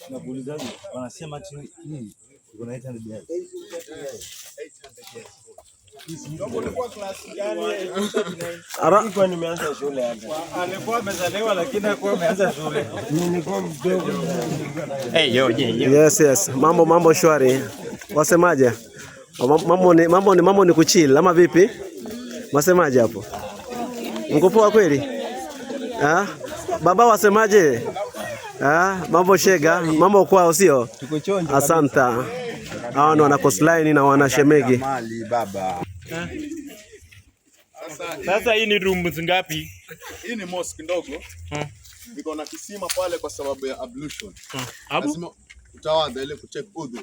Nakuulizaje? Wanasema ati hii iko na 800 years. Ulikuwa class gani? Ara, Nilikuwa nimeanza shule hapa. Alikuwa amezaliwa lakini hakuwa ameanza shule. Nilikuwa mdogo. Yes. Mambo shwari. Wasemaje? Mambo ni kuchill ama vipi? Wasemaje hapo? Mko poa kweli? Ah? Baba wasemaje? Ah, mambo shega, mambo kwao sio? Tuko chonjo. Asante. Hawa ni wana Coastline na wana Shemegi. Mali baba. Sasa hii ni rooms ngapi? Hii ni mosque ndogo. Iko na kisima pale kwa sababu ya ablution. Abu? Lazima utawadha ile kutake udhu.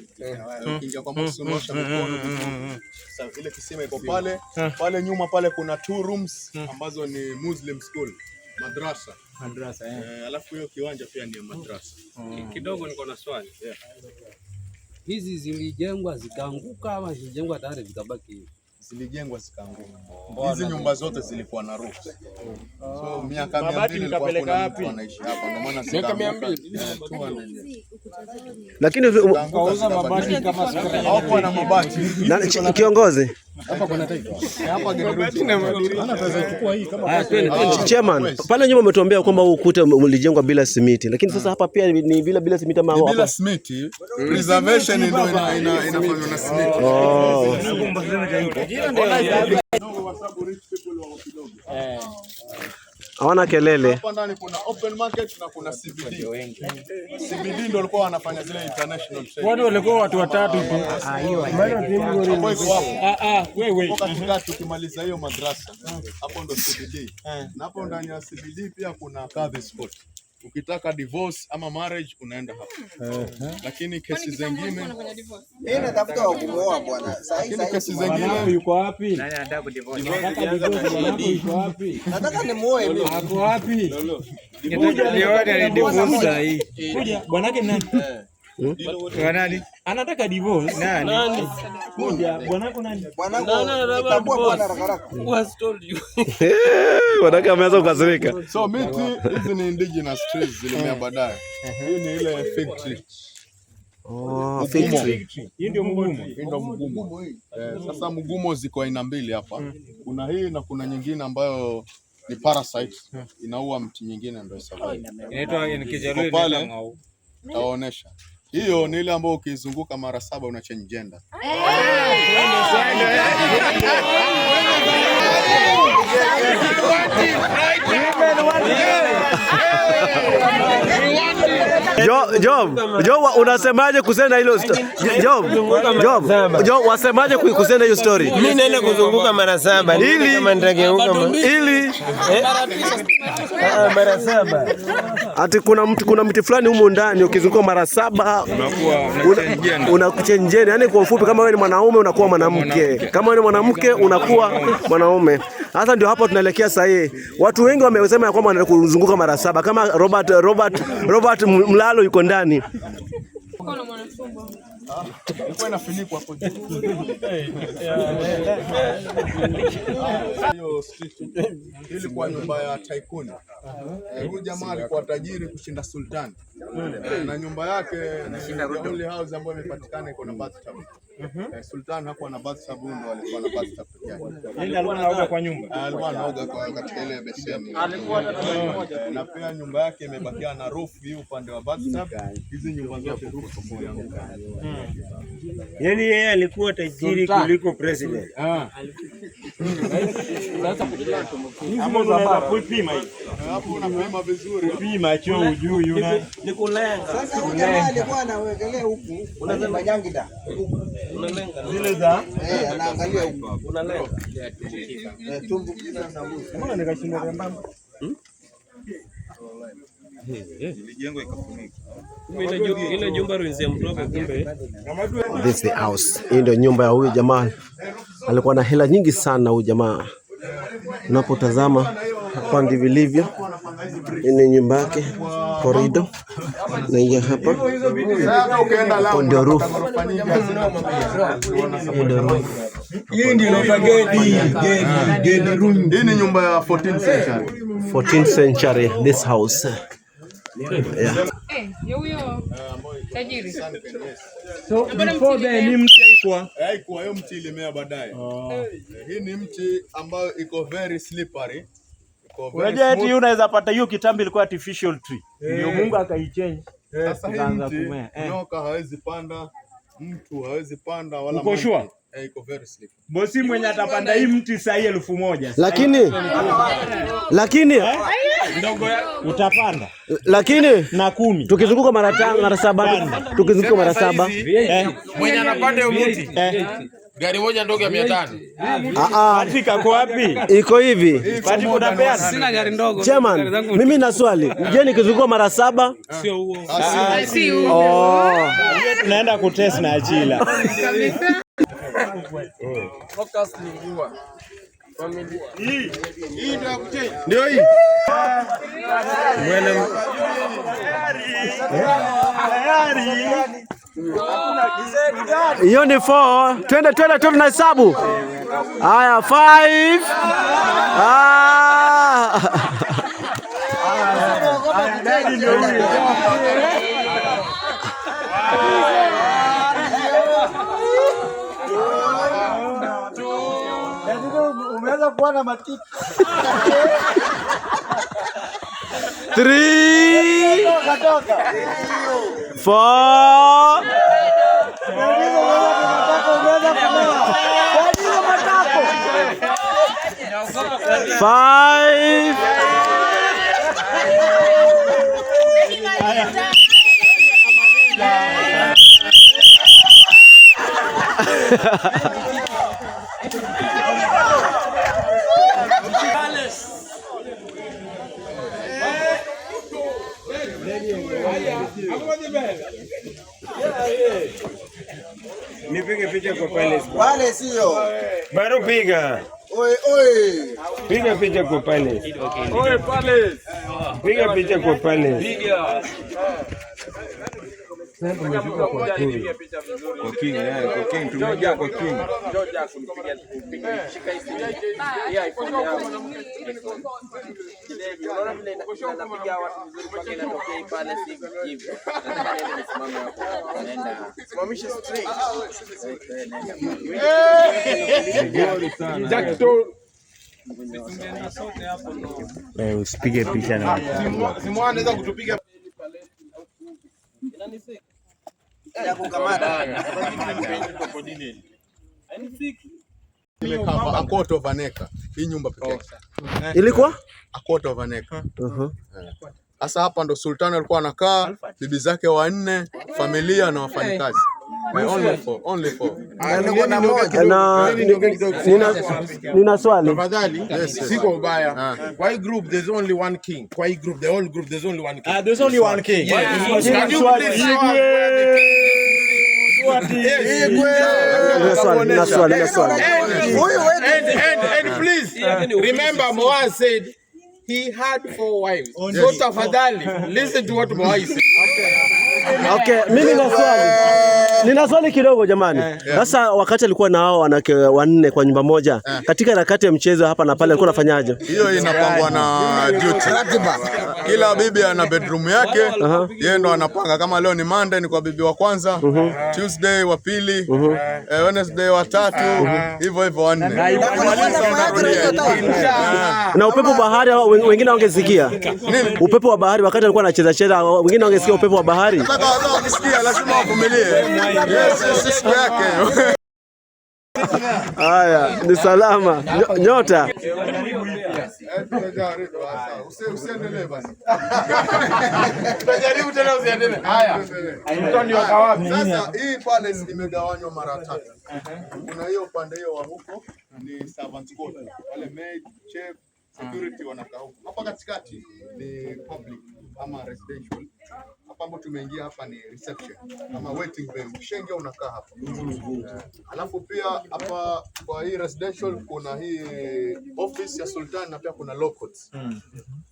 Ukiingia kwa mosque unaosha mikono vizuri. Sasa ile kisima iko pale. Pale nyuma pale kuna two rooms ambazo ni Muslim school, madrasa. Madrasa eh. Alafu hiyo kiwanja pia ni ya madrasa. Kidogo niko na swali. Hizi zilijengwa zikaanguka ama zilijengwa tayari zikabaki hivi? Zilijengwa zikaanguka. Hizi nyumba zote zilikuwa na roofs. So miaka mia Mabati mbili ilikuwa mkapeleka kuna wapi? mtu anaishi hapa, ndio maana zikaanguka. 200 years. Lakini Zikaanguka zikabaki. Hawakuwa na mabati. na, kiongozi Hapa Generuti. Chairman, pale nyuma umetuambia kwamba huu ukuta ulijengwa bila simiti, lakini sasa hapa pia ni bila simiti ama Ni bila hapa? simiti. Preservation ndio inafanywa na simiti. Oh. Kwa sababu rich people wako kidogo. Hawana kelele. Hapa ndani kuna open market na kuna CBD. CBD ndio walikuwa wanafanya zile international trade. Watu walikuwa watu watatu tu. Hapo iko hapo. Ah ah, wewe. Hapo katikati ukimaliza hiyo madrasa. Hapo ndo CBD. Na hapo ndani ya CBD pia kuna Kadhi's Court. Ukitaka divorce ama marriage unaenda hapo. Lakini kesi zingine, Mimi natafuta wa kumuoa bwana. Sasa lakini kesi Bwanako zingine yuko wapi? Nataka divorce, bwanako yuko wapi? Nataka nimuoe mimi. Ako wapi? Kuja, bwanake nani? Anataka divorce. Nani? Kuja, bwanako nani? Bwanangu nitambua bwana haraka haraka. Wanake ameanza kukasirika. So miti hizi ni indigenous trees zilimea baadaye. Hii ni ile fig tree. Oh, fig tree. Hii ndio mgumu. Hii ndo mgumo. Sasa mgumo ziko aina mbili hapa. Kuna hii na kuna nyingine ambayo ni parasite inaua mti nyingine ndio survive. Inaitwa in Kijaluo Iko pale. inaitwa ng'au. Tawaonesha. Hiyo ni ile ambayo ukizunguka mara 7 una change gender. Job, Job, unasemaje kuhusiana na hilo Job, Job, Job, wasemaje kuhusiana na hiyo story? Mimi naenda kuzunguka mara 7. Ili- Kama nitageuka Ili mara 7. Ati kuna mti fulani humu ndani ukizunguka mara 7 unakuchenjeni. Yaani kwa ufupi, kama wewe ni mwanaume unakuwa mwanamke, kama wewe ni mwanamke unakuwa mwanaume. Sasa ndio hapo tunaelekea sasa hii. Watu wengi wamesema ya kwamba wanaenda kuzunguka mara 7 kama Robert Mlalo yuko ndani. Ilikuwa inafunikwa hapo juu. Hiyo street ilikuwa nyumba ya tycoon. Huyu jamaa alikuwa tajiri kushinda sultan. Na nyumba yake ni the only house ambayo imepatikana iko na bathtub. Sultan hakuwa na bathtub, huyu ndo alikuwa na bathtub peke yake. Yeye alikuwa anaoga kwa nyumba. Alikuwa anaoga katika ile beseni. Na pia nyumba yake imebakia na roof hii upande wa bathtub. Hizi nyumba zote roof zilianguka. Yaani yeye alikuwa tajiri kuliko president. Hapo unaweza kupima hii. Hapo unapima vizuri. Pima choo ujui una. Sasa huyu jamaa alikuwa anawekelea huku, unasema jangida. Zile za Eh, anaangalia huku. Eh, tumbu na mbuzi. Mbona nikashindwa kambamba? Ile jumba ruinzi ya mtoka kumbe. This is the house. Hii ndio nyumba ya huyu jamaa. Alikuwa na hela nyingi sana huyu jamaa. Unapotazama hapa ndivyo ilivyo. Hii ni nyumba yake, corridor. Naingia hapa. Sasa ukienda Hapo Lamu ndio roof. unapata ghorofa nyingi hazina Hii ndio roof. Hii ndio inaitwa Gedi, Gedi room. Hii ni nyumba ya 14th century. 14th century this house. Yeah. Eh, ya huyo tajiri. Sunken, yes. So before then ni mti haikuwa. Haikuwa, hiyo mti ilimea baadaye. Hii ni mti ambayo iko very slippery. Iko very Unajua eti smooth. unaweza pata hiyo kitambi ilikuwa artificial tree. Ndio Mungu akaichange. Sasa hii Ikaanza mti kumea. nyoka hawezi panda, mtu hawezi panda wala Uko monkey. sure? Iko very slippery. Bosi mwenye atapanda hii mti saa hii 1000. Lakini Utapanda lakini na 10. tukizunguka mara 5 mara 7 tukizunguka mara 7 Mwenye anapanda hiyo mti gari moja ndogo ya 500. Ah ah, Patrick ako wapi? iko hivi. Patrick unapeana? Sina gari ndogo. Chairman, mimi na swali. Je, nikizunguka mara 7? Sio huo. Si huyo. Oh. Hiyo tunaenda kutest na Achila. Kabisa. Ndio hii. Hiyo ni 4. Twende twende twende na hesabu. Haya, 5. Ah. Umeanza kuwa na matiki. 3 4 5 Nipige picha kwa palace. Wale sio. Bado piga. Oi oi. Piga picha kwa palace. Oye palace. Piga picha kwa palace. Kwa king, kwa king tumeingia kwa king. Usipige picha na Simu anaweza kutupiga. Imecover a quarter of an acre. Hii nyumba pekee yake. Ilikuwa? A quarter of an acre. Sasa hapa ndo sultani alikuwa anakaa, bibi zake wanne, familia na wafanyikazi. Only four, only four. Na nina swali. Tafadhali, siko ubaya. Kwa hii group there's only one king. Kwa hii group, the whole group there's only one king. There's only one king. Can you please show us where the king is? Nina swali, nina swali. And please remember Moaz said he had 4 wives. So tafadhali listen to what Moaz said. Okay, mimi nina swali. Nina swali kidogo jamani. Sasa wakati alikuwa na hao wanawake wanne kwa nyumba moja, katika harakati ya mchezo hapa na pale alikuwa anafanyaje? Hiyo inapangwa na duty. Kila bibi ana bedroom yake, yeye ndo anapanga. Kama leo ni Monday ni kwa bibi wa kwanza, Tuesday wa pili, Wednesday wa tatu, hivyo hivyo wanne. Ukimaliza unarudia. Na upepo bahari wengine wangesikia. Upepo wa bahari wakati alikuwa anacheza cheza wengine wangesikia upepo wa bahari. Nataka wakisikia lazima wavumilie. Yes, siku yake. Haya, ni salama. Nyota. Usiendelee basi. Tutajaribu tena usiendelee. Haya. Sasa hii palace imegawanywa mara tatu. Kuna hiyo upande hiyo wa huko ni servants quarter. Wale maid, chef, security wanakaa huko. Hapa katikati ni public ama residential. Hapa ambapo tumeingia hapa ni reception ama waiting bay. Ukishaingia unakaa hapa. Alafu pia hapa kwa hii residential kuna hii office ya sultan na pia kuna law courts.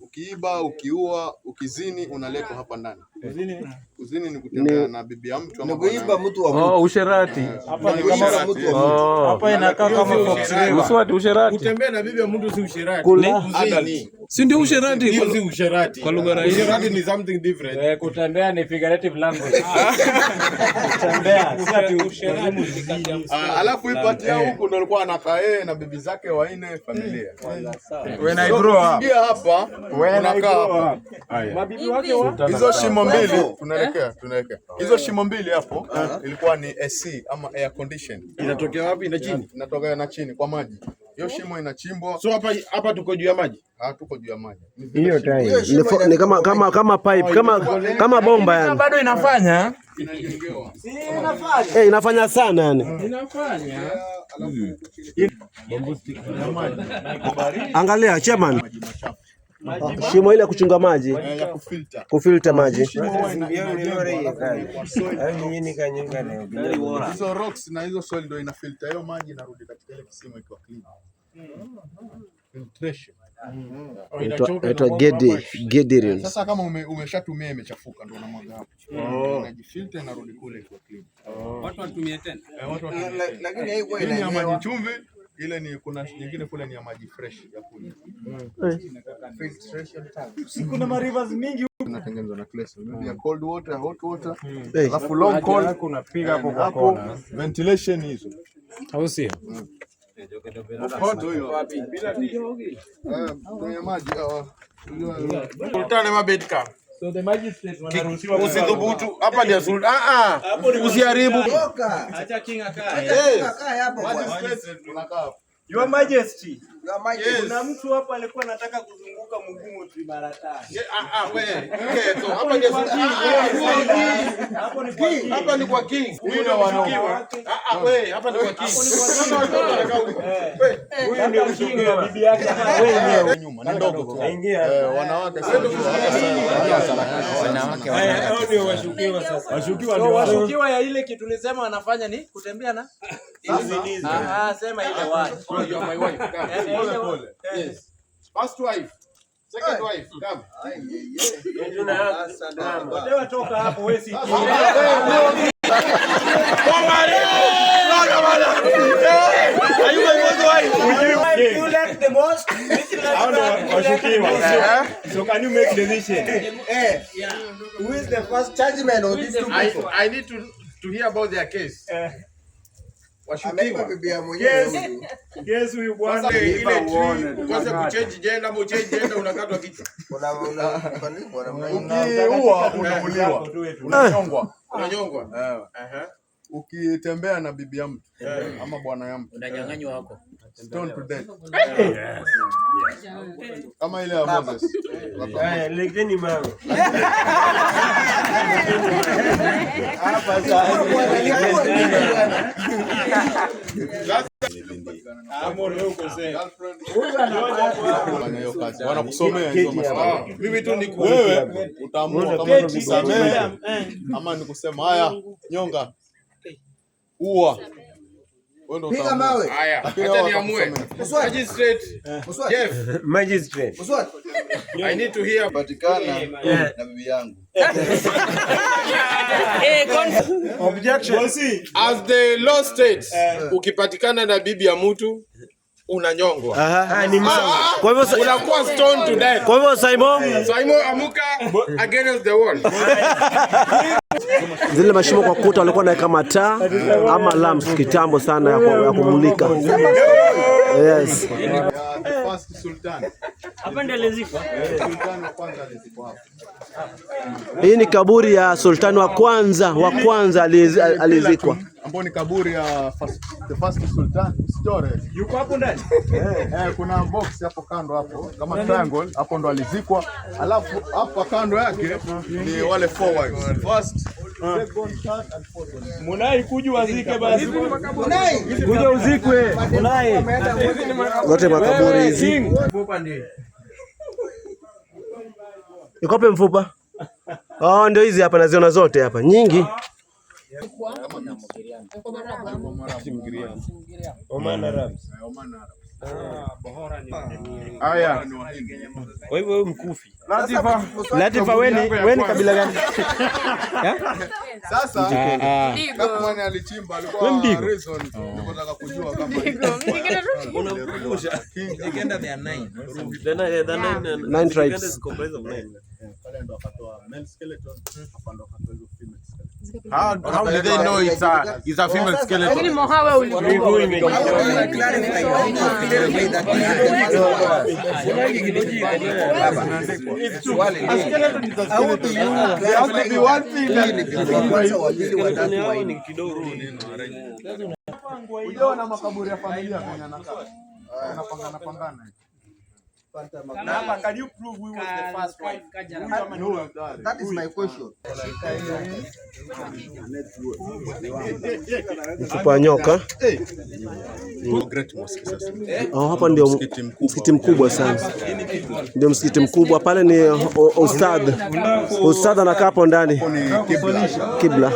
Ukiiba, ukiua, ukizini unaletwa hapa ndani. Kuzini Kuzini ni kutembea na bibi ya mtu ama Ni kuiba bwana. mtu wa mtu. Oh, usherati. Hapa ni Ni kama usherati, mtu yes. wa mtu. Oh. Hapa inakaa kama Fox River. Uswati, usherati. Kutembea na bibi ya mtu si usherati. Kula. Kuzini. Si ndio usherati? Hiyo si usherati. Kwa lugha rahisi. Usherati ni something different. Eh, kutembea ni figurative language. Kutembea si ati Usherati ni kati ya Ah, alafu hii part ya huku ndo alikuwa anakaa yeye na bibi zake wanne familia. When I So, grow up. ukiingia hapa unakaa hapa. Mabibi wake wa Hizo shimo mbili tunaelekea. Hizo shimo mbili hapo ilikuwa ni AC ama air condition. Inatokea wapi na chini? Inatoka na chini kwa maji. Hiyo shimo inachimbwa, So hapa hapa tuko juu ya maji. hatuko juu ya maji. Ni Hiyo zile shimo time. Ni kama pipe, kama bomba yani. Bado inafanya. inajengewa. Eh, inafanya sana yani. Inafanya. Angalia chairman. Shimo ile ya kuchunga maji, Eh, ya kufilter. kufilter maji. Shimo huwa inajengwa alafu inawekwa soil na rocks. Hizo rocks na hizo soil ndio inafilter hiyo maji inarudi katika ile kisima ikiwa clean. Filtration. Inaitwa Gedi Ruins. Sasa kama umeshatumia imechafuka ndio unamwaga hapo. Inajifilter inarudi kule ikiwa clean. Watu watumie tena. Eh, watu watumie tena. Lakini haikuwa Hii ni ya inanyewa. maji chumvi, ile ni kuna nyingine kule ni ya maji fresh ya kunywa. Kuna ma rivers mingi. Inatengenezwa na clay soil. Maybe ya cold water, hot water. Hey. Alafu long cold Unapiga hapo kwa hapo kona. ventilation hizo. Au sio? Ndio hiyo. Eh, kwenye maji hawa. Sultan ama bedka. So the magistrates wanaruhusiwa Usithubutu. Hapa ni ya sultan. Ah ah. Usiharibu. Toka. Acha king akae. Yes. Kaa hapo bwana. Magistrate unakaa hapo. Your Majesty. Your Majesty. Kuna mtu hapa alikuwa anataka kuzunguka mgumu tu mara tano. Ah ah wewe. Okay, so hapa ni ya sultan. Ah, ah, Hapo ni kwa king. Hapa ni kwa king. Huyu ndio wanao. Ah ah wewe, hapa ni kwa king. Sasa watoto wanakaa huko. Wewe. Huyu ndio king na bibi yake wenyewe. Nyuma ni ndogo tu. Eh, wanawake sio Wanawake Hao ndio washukiwa sasa. Washukiwa So ndio washukiwa ya ile kitu tulisema wanafanya ni kutembea na ah, sema ile word. Oh, you are my wife. Come. Eh, Pole ile pole. Yes. First wife. Second wife. Come. Wewe toka hapo wewe si king. You like the most? Hao ndio washukiwa. So can you make decision? Eh. Who is the first judgment on these two people? I need to hear about their case. Ameiba Washukiwa. bibi ya mwenyewe huyu. Yes, huyu bwana. Sasa ile tree ukose kuchange gender ama uchange gender unakatwa kichwa. Kuna kwa nini bwana mna- Ukiua unauliwa. Unanyongwa. Unanyongwa. Eh. Aha. Ukitembea na bibi ya mtu ama bwana ya mtu Unanyang'anywa wako. stone to death. Kama ile ya Moses. Watu wa Haya, leteni mawe. Bwana, alikuwa nini bwana? Girlfriend. Fanya hiyo kazi. Wanakusomea hizo mashtaka. Mimi tu ni Wewe utaamua kama ni kusamehe ama ni kusema haya nyonga. Ua. Wewe ndio Piga utaamua. mawe. Haya, Lakini acha hao niamue. watakusomea. Uswati. Magistrate Uswati. Jeff, Magistrate. Uswati. I need to hear Patikana na bibi yangu. Objection. as the law states, ukipatikana na bibi ya mtu unanyongwa. Aha. Ah, ni mawe. Kwa hivyo Unakuwa stoned to death. kwa hivyo Simon, Saimo amuka against the wall. zile mashimo kwa kuta walikuwa naweka mataa ama lamps kitambo sana ya kumulika. Yes. Ya, the first sultan. Hapa ndio alizikwa. Sultan wa kwanza alizikwa hapa. Hii ni kaburi ya sultani wa kwanza alizikwa. Ambao ni kaburi ya the first sultan. Usichore. Yuko hapo ndani. Eh, kuna box hapo kando hapo kama triangle hapo ndo alizikwa. Alafu hapa kando yake ni wale four wives. First, second, third and fourth one. Munai kuja wazike basi. Unai. Kuja uzikwe. Munai. Zote makaburi hizi. Iko wapi mfupa? Oh, ndio hizi hapa naziona zote hapa nyingi. Oman Arabs. Haya. Kwa hivyo wewe mkufi. Latifa, wewe ni kabila gani? Sasa Digo. Kakman alichimba alikuwa Mdigo? reason nilipotaka kujua kama Uganda they are nine. Nine tribes. Pale ndo akatoa male skeleton, hapa ndo akatoa hizo female skeleton. How did they know it's a female Lakini skeleton? Mohawe ulikuwa. A skeleton is a skeleton. There has to be one thing that Unajua na makaburi ya familia kwenye anakaa. Wanapangana pangana. Na hapa can you prove who was the first wife? That is my question. Mfupa wa nyoka. Great Mosque sasa. Oh, hapa ndio Msikiti mkubwa. msikiti mkubwa sana, ndio msikiti mkubwa pale ni ustadh. Ustadh anakaa hapo ndani, Ni kibla. kibla,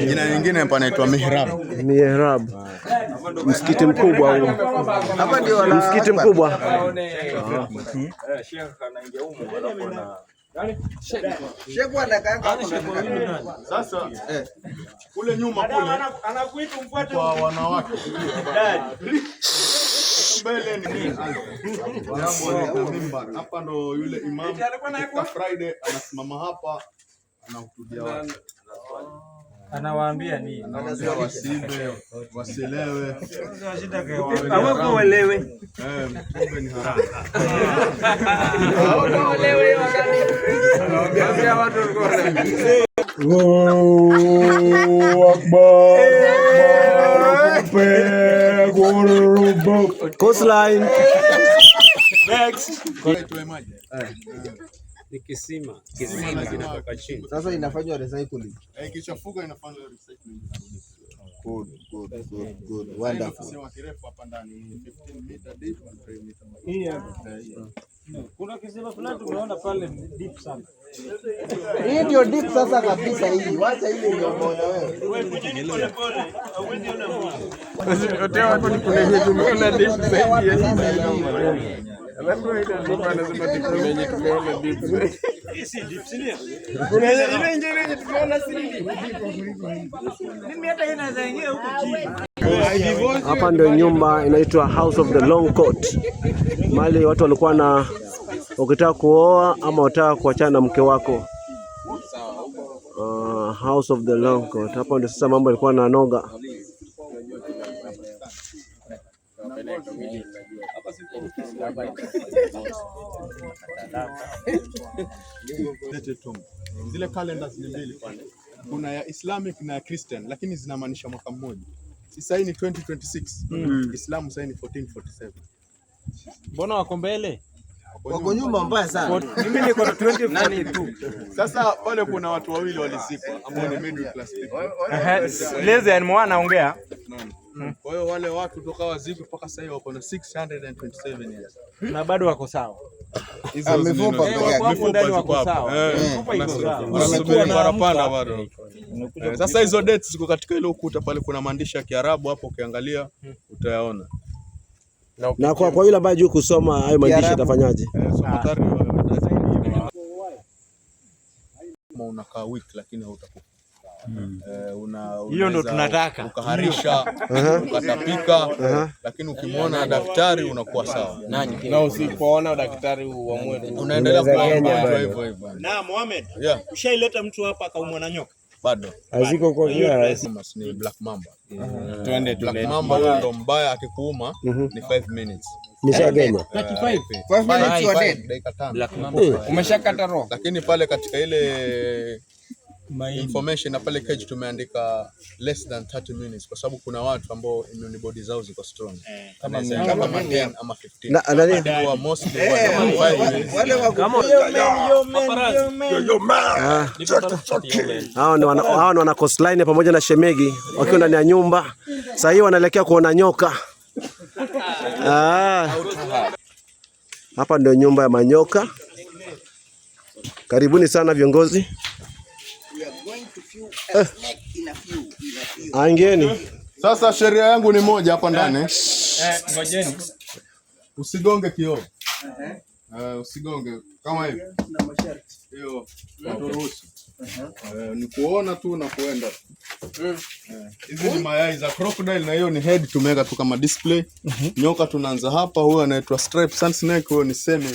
Jina lingine panaitwa mihrab. mihrab. Msikiti mkubwa huu, Hapa ndio wana msikiti mkubwa. Sheikh anakaanga hapo na Sasa kule nyuma kule Anakuita umfuate kwa wanawake. Mbele ni jambo la mimbar. Hapa ndo yule imam ikifika Friday anasimama hapa anahutubia watu. Anawaambia nini? Anawaambia wasiibe, wasilewe. Hawakuelewe. Pombe ni haramu. Coastline. Itoe maji. Ni kisima. Lazima Sasa inafanywa recycling. Ikichafuka inafanywa recycling. Good, good, good, good. Wonderful. Kisima kirefu hapa ndani ni 15 meter deep and 3 meter wide. Kuna kisima fulani tumeona pale deep sana. Hii ndio deep sasa kabisa hii. Wacha ile ndio umeona wewe. Kuna yenye tumeona deep zaidi ya Sasa hii. Alafu ile alikuwa anasema ati kuna yenye tumeona deep zaidi. Kuna ile ingine yenye tumeona si deep. Mimi hata hii naweza ingia huko chini. Hapa ndio nyumba inaitwa House of the Long Coat, mahali watu walikuwa na, ukitaka kuoa ama utaka kuachana na mke wako. House of the Long Coat. Hapa ndio sasa mambo yalikuwa na noga. Lete tomb. Zile calendars ni mbili pale. Kuna ya Islamic na ya Christian lakini zinamaanisha mwaka mmoja. Sasa hii ni 2026. Islamu sasa ni 1447. Mbona wako mbele? Wako nyuma mbaya sana. Mimi niko na 2042. Sasa pale kuna watu wawili walizikwa ambao ni middle class people. Leze ni mwana ongea. Unaona? Kwa hiyo wale watu toka wazikwe mpaka sasa hivi wako na 627 years. Na bado wako sawa. Hizo Mifupa zinazo- peke yake. mifupa Ndani ziko wako hapo. sawa. Mifupa iko sawa. Wanasubiri parapanda bado. Sasa hizo dates ziko katika ile ukuta pale, kuna maandishi ya Kiarabu hapo, ukiangalia utayaona. Na kwa yule ambaye hajui kusoma hayo maandishi atafanyaje? So hatari kama unakaa weak lakini hautakufa. Hiyo ndo Unaweza tunataka. Ukaharisha, ukatapika, lakini ukimwona daktari unakuwa sawa. Na usipoona daktari uamue tu. Unaendelea kuwa mgonjwa hivyo hivyo. Na Mohamed, Yeah, ushaileta mtu hapa akaumwa na nyoka? bado. Haziko kwa kila Ni Black Mamba. Twende Black tule. Mamba huyo ndo mbaya, akikuuma ni 5 minutes. Nishagenya. 5 minutes you are dead. Dakika 5. Umeshakata roho. Lakini pale katika ile information na pale cage tumeandika less than 30 minutes kwa sababu kuna watu ambao immune body zao ziko strong. Kama kama 10 ama 15. Na, nani? Huwa mostly huwa ni 5 minutes. Wale wako Ah. Hawa ni wana coastline pamoja na shemegi wakiwa ndani ya nyumba. Sasa hii wanaelekea kuona nyoka. Ah. Hapa ndio nyumba ya manyoka. Karibuni sana viongozi. We are going to view a snake in a few, in a few. Aingieni. Sasa sheria yangu ni moja hapa ndani. Usigonge kioo. Usigonge kama hivi. Hiyo haturuhusu. Ni kuona tu na kuenda. Hizi ni mayai za crocodile na hiyo ni head tumeweka tu kama display. Nyoka tunaanza hapa, huyo anaitwa striped sand snake, huyo ni semi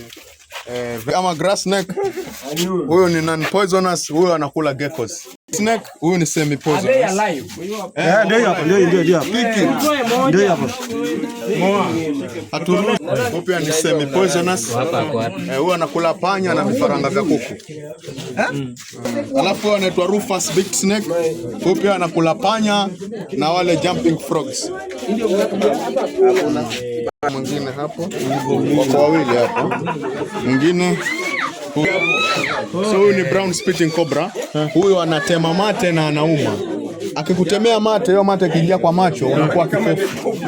ama grass snake. Huyo ni non poisonous, huyo anakula geckos. Snake, huyu ni semi poisonous. Ndio hiyo hapo, ndio hapo. Ndio hiyo hapo. Haturuhusu. Huyu pia ni semi poisonous. Huyu anakula panya na vifaranga vya kuku. Alafu huyu anaitwa Rufous beaked snake. Huyu pia anakula panya na wale jumping frogs. Mwingine hapo, wako wawili hapo. Mwingine huyu. So huyu ni brown spitting cobra. Huyu anatema mate na anauma. Akikutemea mate, hiyo mate ikiingia kwa macho unakuwa kipofu.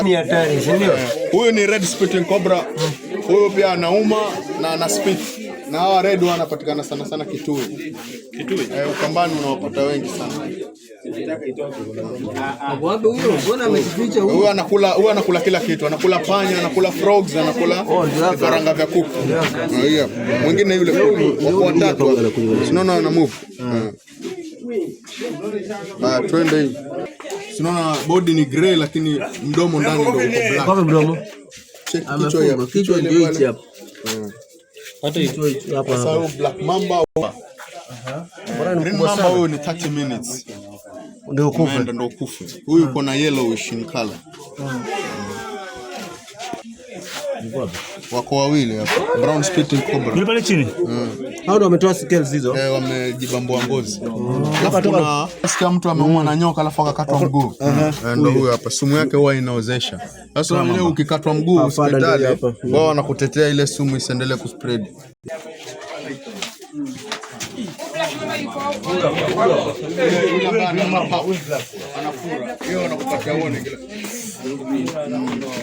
Ni hatari, si ndio? Huyu ni red spitting cobra. Huyu pia anauma na ana spit. Na hawa red wanapatikana sana sana Kitui. Kitui? Ukambani unawapata wengi sana. Wapi huyo? Mbona amejificha huyo? Huyu anakula kila kitu. Anakula panya, anakula frogs, anakula vifaranga vya kuku. Yeah. Mwingine yule wako watatu hapa. Unaona ana move. Twende hivi. Unaona body ni grey lakini mdomo ndani ndio uko black. Kwa mdomo. Check kichwa hapa. Kichwa ndio hichi hapa. Hapa. Sasa huyu black mamba, green mamba huyu ni 30 minutes. Ndio ukufe. Umeenda ndio ukufe. Huyu uko na yellowish in color. Wako wawili hapa. Brown spitting cobra. Yule pale chini. Hao ndio wametoa scales hizo. Wamejibambua ngozi. Alafu kuna sikia mtu ameumwa na nyoka alafu akakatwa mguu. Ndio huyo hapa. Sumu yake huwa inaozesha. Sasa leo ukikatwa mguu hospitali, wao wanakutetea ile sumu isiendelee kuspread. Anafura. Hiyo anakupatia warning kila.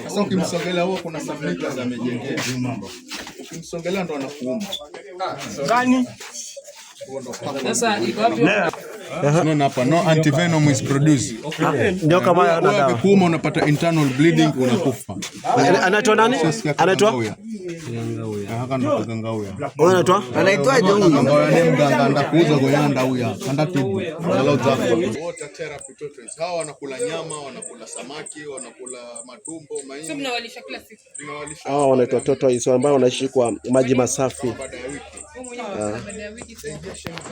Sasa ukimsogelea huwa kuna some meters amejengea. Ukimsogelea ndo anakuuma. Gani? Sasa iko wapi? Unaona hapa no antivenom is produced. Nyoka mbaya ana Wewe dawa. akikuuma unapata internal bleeding unakufa. Anaitwa nani? Anaitwa? Haka ndo kagangauya. Wewe unaitwa? Anaitwaje huyu? Kagangauya ni mganga ndakuuza goyanda uya. Kanda tibu. Angalau zako. Water therapy tortoise. Hawa wanakula nyama, wanakula samaki, wanakula matumbo, Sio maini. mnawalisha kila siku. Tunawalisha Hawa wanaitwa tortoise ambao wanaishi kwa maji masafi. baada ya wiki. Wewe mwenyewe baada ya wiki tu.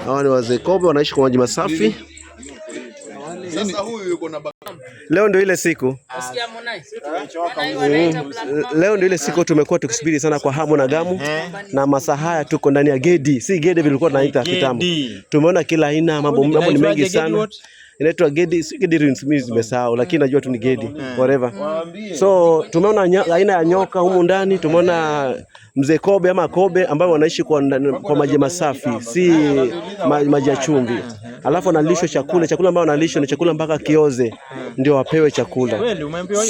Hawa ni wazee kobe wanaishi kwa maji masafi. Sasa huyu yuko na Leo ndio ile siku. Leo ndio ile siku tumekuwa tukisubiri sana kwa hamu na gamu, na masaa haya tuko ndani ya Gedi, si Gedi vilikuwa tunaita kitambo. Tumeona kila aina, mambo ni mengi sana. Inaitwa Gedi, si Gedi Ruins, mimi nimesahau, lakini najua tu ni Gedi, whatever. So tumeona aina ya nyoka humu ndani, tumeona mzee kobe ama kobe ambao wanaishi kwa maji masafi, si maji ya chumvi. Alafu wanalishwa chakula ambao wanalishwa ni chakula mpaka kioze ndio wapewe chakula.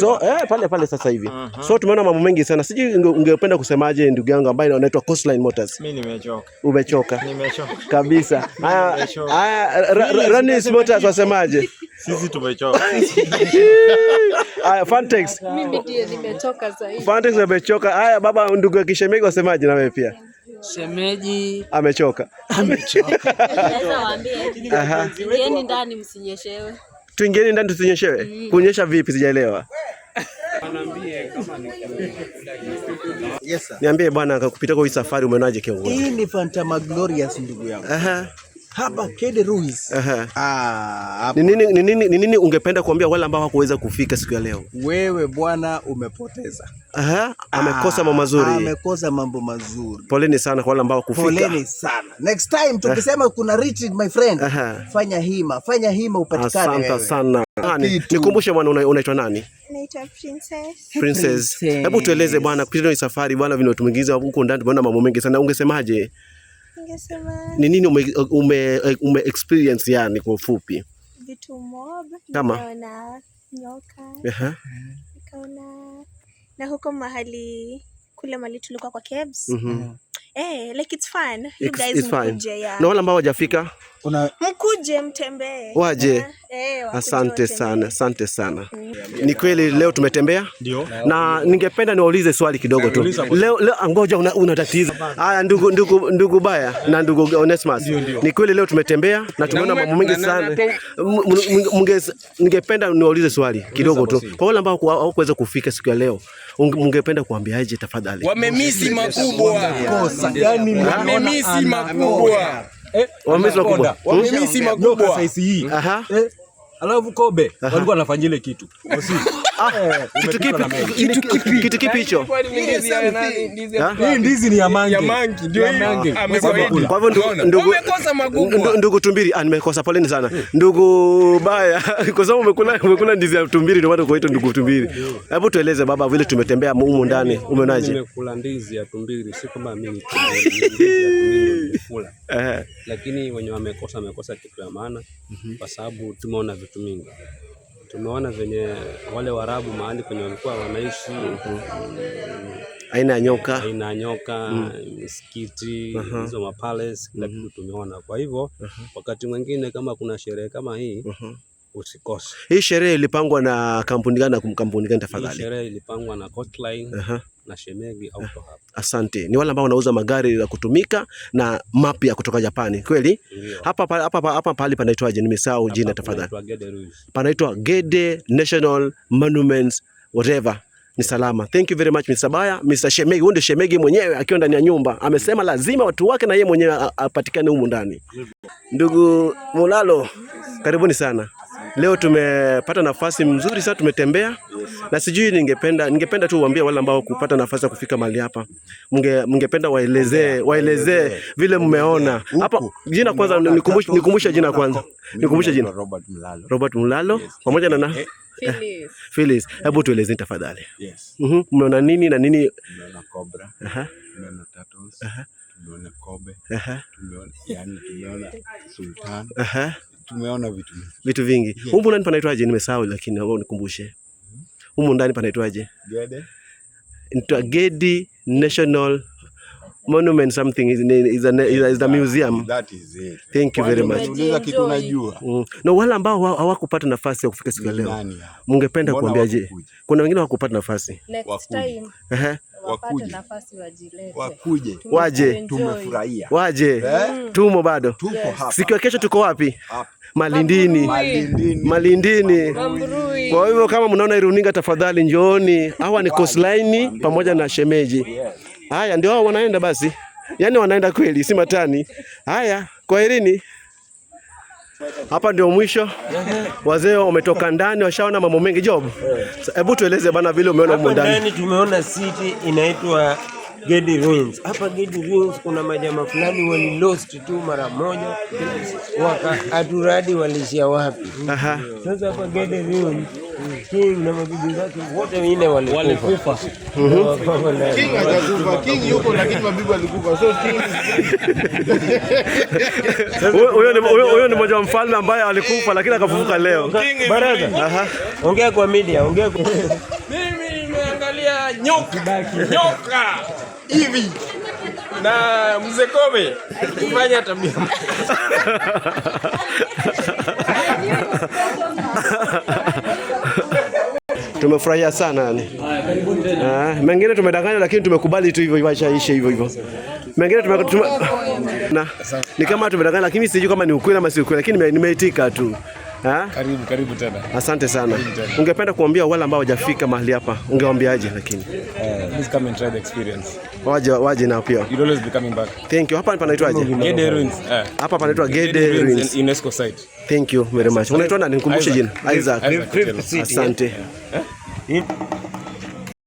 So pale pale sasa hivi. So tumeona mambo mengi sana. Sijui ungependa kusemaje ndugu yangu ambaye anaitwa Coastline Motors. Mimi nimechoka. Umechoka Nimechoka. kabisa. Haya, haya, Ranis Motors wasemaje? Sisi tumechoka. Haya, Fantex. Mimi ndiye nimechoka zaidi. Fantex amechoka. Haya baba, ndugu ya Kishemegi wasemaje na wewe pia? Shemeji Amechoka. Naweza waambie ingieni ndani msinyeshewe. Tuingieni ndani tusinyeshewe. Kunyesha vipi sijaelewa. Yes sir. Niambie bwana, kupitia kwa hii safari umeonaje kiongozi? Hii ni Phantasmaglorious ndugu yangu. Hapa Kede Ruiz. Ni nini ungependa kuambia wale ambao hawakuweza kufika siku ya leo? Wewe bwana umepoteza. Amekosa mambo mazuri. Amekosa mambo mazuri. Poleni sana kwa wale ambao hawakufika. Poleni sana. Next time tukisema kuna retreat my friend, fanya hima upatikane Asante wewe. sana. Nani? Nikumbushe bwana, unaitwa nani? Naitwa Princess. Princess. Hebu tueleze bwana, kupitia hii safari bwana, vile tumeingiza huko ndani tumeona mambo mengi sana. Ungesemaje? Ningesema Ni nini ume experience yani kwa ufupi? vitu mob. Kama? Nikaona nyoka. Nikaona na huko mahali kule mahali tulikuwa kwa caves. Like it's fun. You guys It's fine. mkuje, yeah. Na wale ambao hawajafika? Mkuje mtembee. Waje. Wakuje Asante watembee. sana, asante sana. Ni kweli leo tumetembea. Ndio. Na ningependa niwaulize swali kidogo tu. Leo leo ngoja, una tatizo. Haya, ndugu Baya na ndugu Onesmus. Ni kweli leo tumetembea na tumeona mambo mengi sana. Ningependa niwaulize swali kidogo tu. Kwa wale ambao hawakuweza kufika siku ya leo, mngependa kuambiaje tafadhali? Wamemisi makubwa. Yani Wamemisi makubwa. Wamemisi makubwa. Wamemisi makubwa. Size hii. Aha. Alafu Kobe walikuwa wanafanya ile kitu. Kitu kipi? Kitu kipi hicho? Hii ndizi ni ya mange. Ya mangi ndio hiyo. Amefaidi. Kwa hivyo ndugu Wamekosa makubwa. Ndugu Tumbiri, nimekosa, poleni sana. Ndugu Baya, kwa sababu umekula ndizi ya Tumbiri ndio maana kuitwa ndugu Tumbiri. Hebu tueleze baba, vile tumetembea humu ndani, umeonaje? Nimekula ndizi ya tumbiri, si kwamba mimi ni tumbiri, ni ndizi ya tumbiri nimekula. Lakini wenye wamekosa kitu ya maana, kwa sababu tumeona vitu mingi. Tumeona venye wale Waarabu mahali kwenye walikuwa wanaishi, Aina ya nyoka. Aina ya nyoka, misikiti, hizo mapalace, kila kitu tumeona. Kwa hivyo wakati mwingine kama kuna sherehe kama hii, usikose. Hii sherehe ilipangwa na kampuni gani na kampuni gani Hii tafadhali? sherehe ilipangwa na Coastline na Shemegi Auto Hub. Asante. Ni wale ambao wanauza magari ya kutumika na mapya kutoka Japani, kweli? Ndio. Hapa pahali panaitwaje? Nimesahau jina Hapa tafadhali. kunaitwa Gede Ruins. Panaitwa Gede National Monuments whatever. Ni salama. Thank you very much Mr. Baya, Mr. Shemegi. Huyu ndio Shemegi mwenyewe akiwa ndani ya nyumba. Amesema lazima watu wake na yeye mwenyewe apatikane humu ndani. Ndugu Mulalo, karibuni sana. Leo tumepata nafasi mzuri sana, tumetembea na sijui, ningependa tu uambie wale ambao kupata nafasi ya kufika mahali hapa, mngependa waelezee vile mmeona hapa. Jina kwanza, nikumbushe jina kwanza, nikumbushe jina. Robert Mlalo. Robert Mulalo pamoja na Phyllis. Phyllis, hebu tuelezeni tafadhali. Yes. Mmeona nini na nini? Tumeona cobra, tumeona turtles, tumeona kobe, tumeona yani tumeona sultan, tumeona vitu mingi. Vitu vingi. Humu ndani panaitwaje? Nimesahau, lakini naomba unikumbushe. Humu ndani panaitwaje? Gede. Inaitwa Gedi National Monument something is a museum. That is it. Thank you very much. Uliza kitu unajua. Na wale ambao hawakupata nafasi ya kufika siku ya leo, Nani hao? mungependa Mbona kuambiaje? hawakukuja? Kuna wengine hawakupata nafasi. Next Wakuje. time wapate Wakuje. nafasi wajilete. Wakuje. Waje. Tumefurahia. Waje. Tumo bado. Tuko hapa. Siku ya kesho tuko wapi? Hapa. Malindini. Malindini. Malindini. Mambrui. Kwa hivyo kama mnaona runinga, tafadhali njooni. Hawa ni Coastline pamoja na shemeji. Haya ndio hao wanaenda basi. Yaani wanaenda kweli, si matani. Haya, kwaherini. Hapa ndio mwisho. Wazee wametoka ndani, washaona mambo mengi. Job, hebu tueleze bana vile umeona humo Hapa ndani. ndani tumeona city inaitwa Gedi Ruins. Hapa Gedi Ruins kuna majamaa fulani wali lost tu mara moja, waka aturadi walishia wapi? Sasa hapa Gedi Ruins King na mabibi zake wote wengine walikufa. King hajakufa, King yuko lakini mabibi walikufa. So King Huyo ni mmoja wa mfalme ambaye alikufa lakini akafufuka leo. Baraza. Ongea kwa media, ongea kwa Mimi nimeangalia nyoka nyoka hivi na mzee Kobe kufanya tabia Tumefurahia sana yani. Mengine tumedanganywa lakini tumekubali tu hivyo hivyo, acha ishe hivyo hivyo. Mengine na ni kama tumedanganywa lakini sijui kama ni ukweli ama si ukweli, lakini nimeitika tu. Karibu, karibu tena. Asante sana. Ungependa kuambia wale ambao hawajafika mahali hapa, ungewaambiaje lakini? Please come and try the experience. Waje nao pia. You'll always be coming back. Thank you. Hapa panaitwaje? Gede Ruins. Hapa panaitwa Gede Ruins. UNESCO site. Thank you very much. Unaitwa nani? Nikumbushe jina. Isaac. Isaac. Asante.